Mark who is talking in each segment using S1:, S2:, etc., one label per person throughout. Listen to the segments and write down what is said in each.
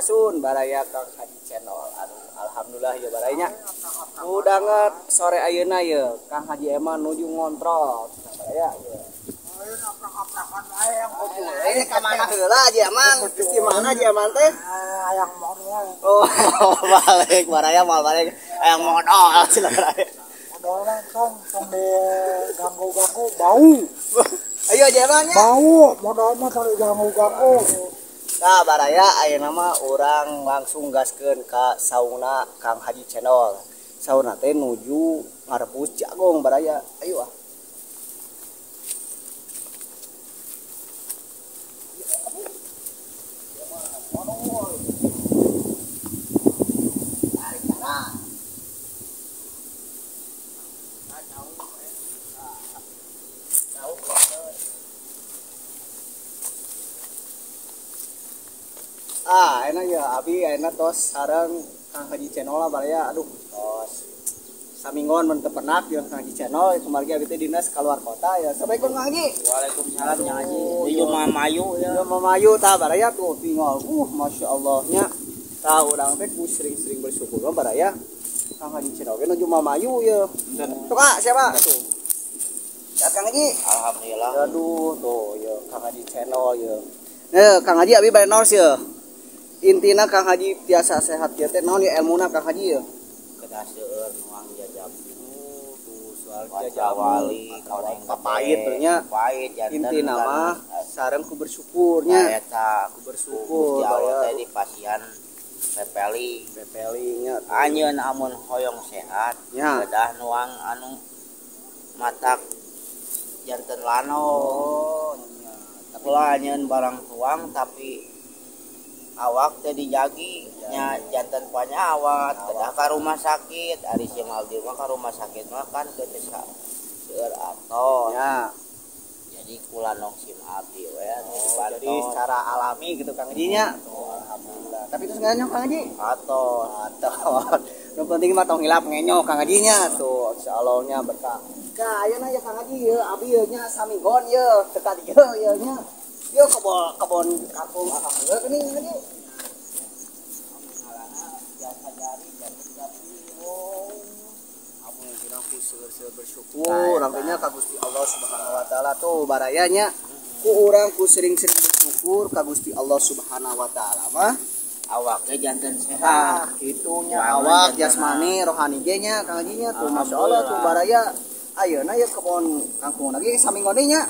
S1: Sampurasun baraya Kang Haji Channel. Aduh, alhamdulillah ya barayanya. Udah sore ayeuna ya Kang Haji Eman nuju ngontrol. Nah, baraya ya. Ini ka mana heula Haji Eman? Di mana Haji Eman teh?
S2: Hayang modal.
S1: Oh, balik baraya mal balik. Hayang modal cenah baraya.
S2: Modal mah tong tong diganggu-ganggu bau.
S1: Ayo Haji Eman nya.
S2: Bau, modal mah tong diganggu-ganggu.
S1: Nah, baraya ayeuna mah urang langsung gaskeun ka sauna Kang Haji Channel. Sauna teh nuju ngarebus jagung baraya. Ayo ah. Ah, enak ya, abi enak tos sareng Kang Haji Channel lah baraya. Aduh, tos saminggon mun teu penak jeung Kang Haji Channel kumargi abi teh dinas keluar kota ya. Assalamualaikum Kang Haji.
S3: Waalaikumsalam Kang Haji. Nuju mamayu ya.
S1: Nuju mamayu tah baraya tuh tinggal. Masyaallah nya. Tah urang teh ku sering-sering bersyukur mah baraya. Kang Haji Channel ge nuju mamayu ya. Tuh Kak, siapa? Tuh. Sehat Kang Haji?
S3: Alhamdulillah.
S1: Aduh, tuh ya Kang Haji Channel ya. Nah, Kang Haji abi bade naos ya. Intina Kang Haji tiasa sehat ya teh naon ya elmuna Kang Haji ya?
S3: Kedah seueur nuang jajab.
S1: Tuh soal
S3: jajab wali
S1: papait nya.
S3: Papait janten.
S1: Intina mah sareng ku bersyukurnya.
S3: Eta
S1: ku bersyukur
S3: Gusti Allah teh dipasihan pepeli.
S1: Pepeli nya.
S3: Anjeun amun hoyong sehat kedah nuang anu matak janten lano.
S1: Oh nya.
S3: Tapi lah anjeun barang tuang tapi awak teh dijagi nya janten panyawat kedah ka rumah sakit ari si Maldi mah ka rumah sakit mah kan teu seueur atos
S1: ya.
S3: Jadi kula nong si Maldi we
S1: jadi secara alami gitu Kang Haji nya. Oh, alhamdulillah. Tapi terus ngenyo Kang Haji?
S3: Atos.
S1: Atos. Nu penting mah tong hilap ngenyo Kang Haji nya tuh insyaallah nya berkah. Ka ayeuna ya Kang Haji ye abi ye nya saminggon ye teu ka dieu ye nya. Yo kebon kebon kampung alhamdulillah geuning Kang Haji. Amun dina ku seueur-seueur bersyukur urang teh nya ka Gusti Allah Subhanahu wa taala tuh baraya nya. Ku urang ku sering-sering bersyukur ka Gusti Allah Subhanahu wa taala mah
S3: awaknya janten sehat.
S1: Kitu nya awak jasmani rohani ge nya Kang Haji nya tuh masyaallah tuh baraya. Ayeuna ya kebon kangkung lagi saminggon deui nya.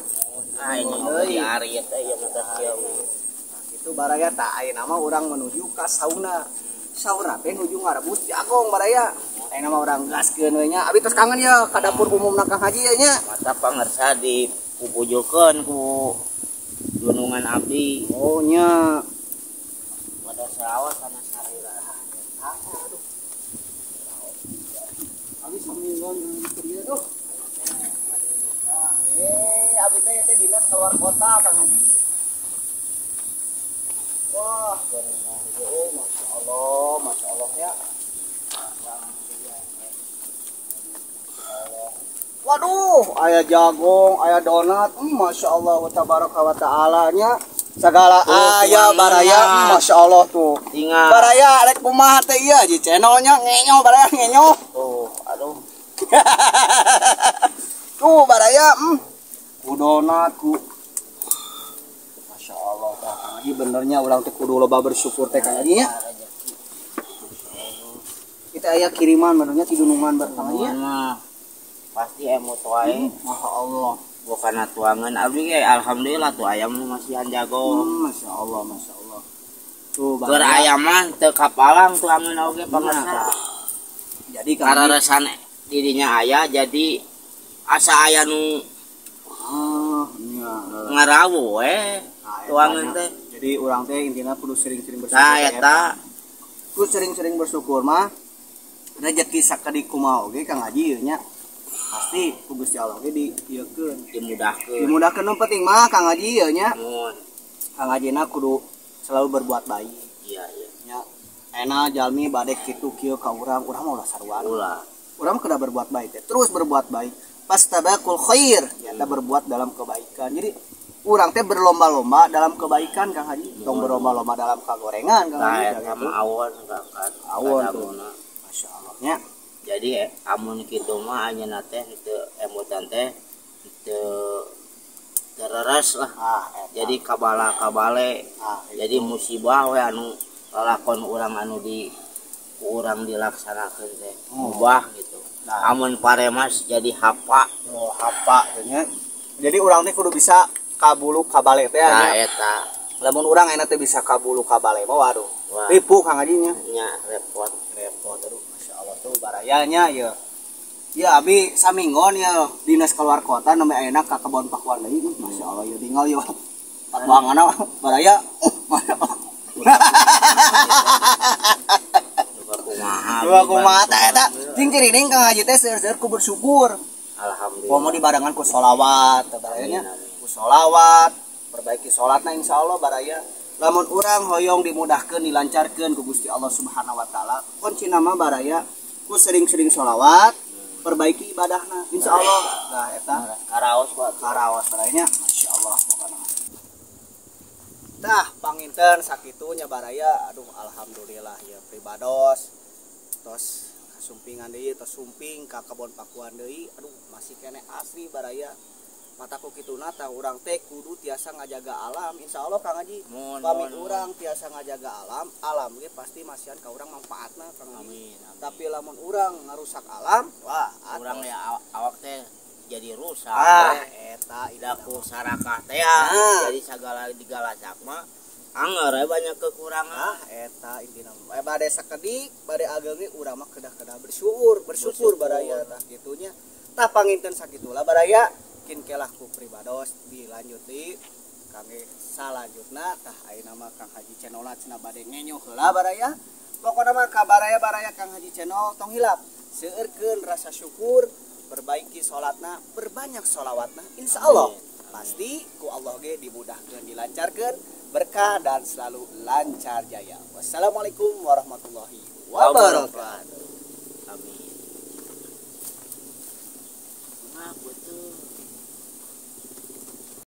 S3: Nah, ini di ari teh ieu mah teh kieu.
S1: Itu baraya tah ayeuna mah urang menuju ka sauna. Sauna teh nuju ngarebus jagung baraya. Ayeuna mah urang gaskeun we nya. Abi tos kangen ya ka dapur umumna Kang Haji ye nya.
S3: Mata pangersa dipupujukeun ku dunungan abdi.
S1: Oh nya.
S3: Pada sarawat kana sarira.
S1: Aduh. Abi saminggon kieu tuh. Abi teh dinas keluar kota Kang Haji. Wah, oh, masya Allah ya. Waduh, aya jagung, aya donat, masya Allah, tabaraka wa taala nya. Segala aya baraya, masya Allah tuh.
S3: Ingat.
S1: Baraya rek kumaha teh ieu Haji channelnya ngenyo baraya ngenyo.
S3: Tuh, aduh.
S1: Tuh baraya, ku donat ku. Masya Allah, Kang Haji benernya urang teh kudu loba bersyukur teh Kang Haji nya. Kita aya kiriman benernya ti dunungan Kang Haji nya.
S3: Pasti emut wae.
S1: Masya Allah.
S3: Bukan tuangan abdi ge alhamdulillah tuh ayam masihan jago.
S1: Masya Allah, masya Allah. Tuh
S3: keur ayam mah teu kapalang tuangan oge pangersa.
S1: Jadi
S3: kararesan didinya aya jadi asa aya nu ngarawu we tuangan teh.
S1: Jadi urang teh intina kudu sering-sering bersyukur.
S3: Nah eta
S1: kudu sering-sering bersyukur mah rezeki sakedik kumaha oge Kang Haji ieu nya. Pasti ku Gusti Allah ge diieukeun,
S3: dimudahkeun.
S1: Dimudahkeun nu penting mah Kang Haji ieu nya.
S3: Mun
S1: Kang Haji na kudu selalu berbuat baik.
S3: Iya iya.
S1: Nya ena jalmi bade kitu kieu ka urang, urang mah ulah sarua.
S3: Ulah.
S1: Urang kudu berbuat baik teh, terus berbuat baik. Fastabaqul khair, nyata berbuat dalam kebaikan. Jadi Urang teh berlomba-lomba dalam kebaikan, Kang Haji. Tong berlomba-lomba dalam kagorengan, Kang
S3: Nah,
S1: Haji.
S3: eta mah awon kan.
S1: Awon tuh. Masya Allah nya.
S3: Jadi amun kitu mah anjeunna teh teu emutan teh teu tereres lah.
S1: Ah, eta.
S3: Jadi kabala kabale.
S1: Ah,
S3: jadi musibah we anu lalakon urang anu di ku urang dilaksanakeun teh mubah gitu.
S1: Nah.
S3: Amun paremas jadi hapa.
S1: Oh, apa nya. Jadi urang teh kudu bisa kabulu kabale teh
S3: Nah,
S1: nya.
S3: eta.
S1: Lamun urang enak teh bisa kabulu kabale mah, waduh.
S3: Wah.
S1: Ripuh, Kang Haji, nya.
S3: Nya repot.
S1: Repot, aduh, Masya Allah tuh barayanya ya. Ya, abi saminggon ya dinas keluar kota, namanya enak ka kebon pakuan deui. Masya Allah ya, tinggal ya patuangan baraya. Masya Allah.
S3: Duka kumaha.
S1: Dua kumaha teh eta cing cirining, Kang Haji, teh seueur-seueur ku bersyukur.
S3: Alhamdulillah.
S1: Komo dibarengan ku sholawat teh barayanya.
S3: Amin, amin.
S1: Ku sholawat, perbaiki sholatna, insya Allah baraya, lamun urang hoyong dimudahkeun, dilancarkeun ku Gusti Allah Subhanahu wa taala, kunci nama baraya ku sering-sering sholawat, perbaiki ibadahna, insya Allah. Nah, eta.
S3: Karaos kok.
S1: Karaos barayanya, Masya Allah pokokna. Tah, panginten sakitunya baraya. Aduh, alhamdulillah ya, pribados tos sumpingan deui, tos sumping ka kebon pakuan deui. Aduh, masih kene asri baraya. Mataku kituna tah, urang teh kudu tiasa ngajaga alam, insyaallah, Kang Haji.
S3: Mun,
S1: pami
S3: mun,
S1: urang tiasa ngajaga alam, alam ge pasti masihan ka urang manfaatna, Kang Haji.
S3: Amin, amin.
S1: Tapi lamun urang ngarusak alam, wah,
S3: urang
S1: atos.
S3: Ya awak teh jadi rusak.
S1: Ah, eta.
S3: Tidak ku sarakah teh ya.
S1: Ah.
S3: Jadi segala digalasak mah anger we banyak kekurangan.
S1: Ah, eta intina. Eh, bade sakedik, bade ageng ge urang mah kedah-kedah bersyukur, bersyukur
S3: Bersyukur.
S1: Baraya. Tah, kitunya. Tah, panginten sakitulah baraya, kin kelah ku pribados dilanjut di kangge salanjutna. Tah, ayeuna mah Kang Haji Channel cenah bade ngenyo heula baraya. Pokona mah ka baraya-baraya Kang Haji Channel, tong hilap seueurkeun rasa syukur, perbaiki salatna, perbanyak sholawatna, insya Allah
S3: Amin. Amin.
S1: pasti ku Allah ge dimudahkeun, dilancarkeun, berkah dan selalu lancar jaya. Wassalamualaikum warahmatullahi wabarakatuh.
S3: Amin. Nah, betul.